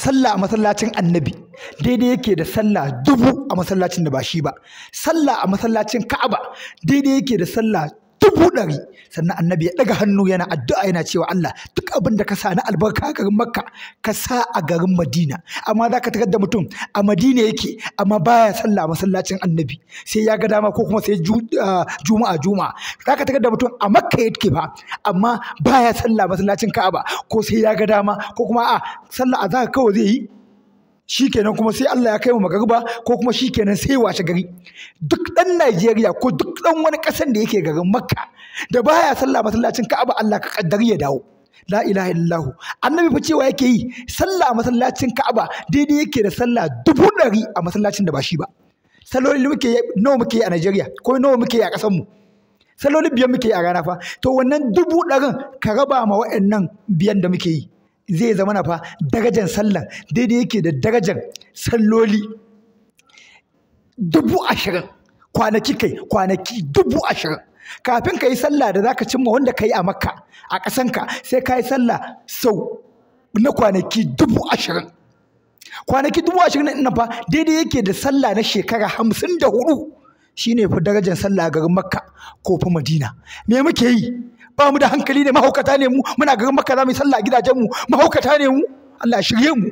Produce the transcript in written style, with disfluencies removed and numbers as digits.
Sallah a masallacin Annabi daidai yake da sallah 1000 a masallacin da ba shi ba. Sallah a masallacin Ka'aba daidai yake da sallah 100,000. Sannan Annabi ya daga hannu yana addu'a yana cewa Allah, duk abin da ka sa na albarka a garin Makka ka sa a garin Madina. Amma za ka tarar da mutum a Madina yake amma baya sallah a masallacin Annabi sai ya ga dama, ko kuma sai Juma'a Juma'a. Za ka tarar da mutum a Makka yake fa amma baya sallah a masallacin Ka'aba, ko sai ya ga dama, ko kuma a sallah azhar kawai zai yi shikenan, kuma sai Allah ya kai mu magariba, ko kuma shikenan sai washe gari. Duk dan Najeriya ko duk dan wani kasan da yake garin Makka da baya sallah masallacin Ka'aba, Allah ka kaddari ya dawo. La ilaha illallah. Annabi fa cewa yake yi sallah masallacin Ka'aba daidai yake da sallah 100,000 a masallacin da ba shi ba. Salloli muke nawa muke a Najeriya ko nawa muke a kasan mu? Salloli 5 muke a rana fa. To wannan 100,000 ka raba ma waɗannan 5 da muke yi, zai zama na fa darajar sallan daidai yake da darajar salloli 20,000 kwanaki, kai kwanaki 20,000. Kafin ka yi sallah da zaka cimma wanda ka yi a Makka a ƙasanka, sai ka yi sallah sau na kwanaki 20,000. Kwanaki 20,000 ɗin fa daidai yake da sallah na shekara 54. Shine fa darajar sallah a garin Makka ko fa Madina. Me muke yi? Ba mu da hankali ne, mahaukata ne mu. Muna garin Makka za mu yi sallah a gidajenmu, mahaukata ne mu. Allah shirye mu.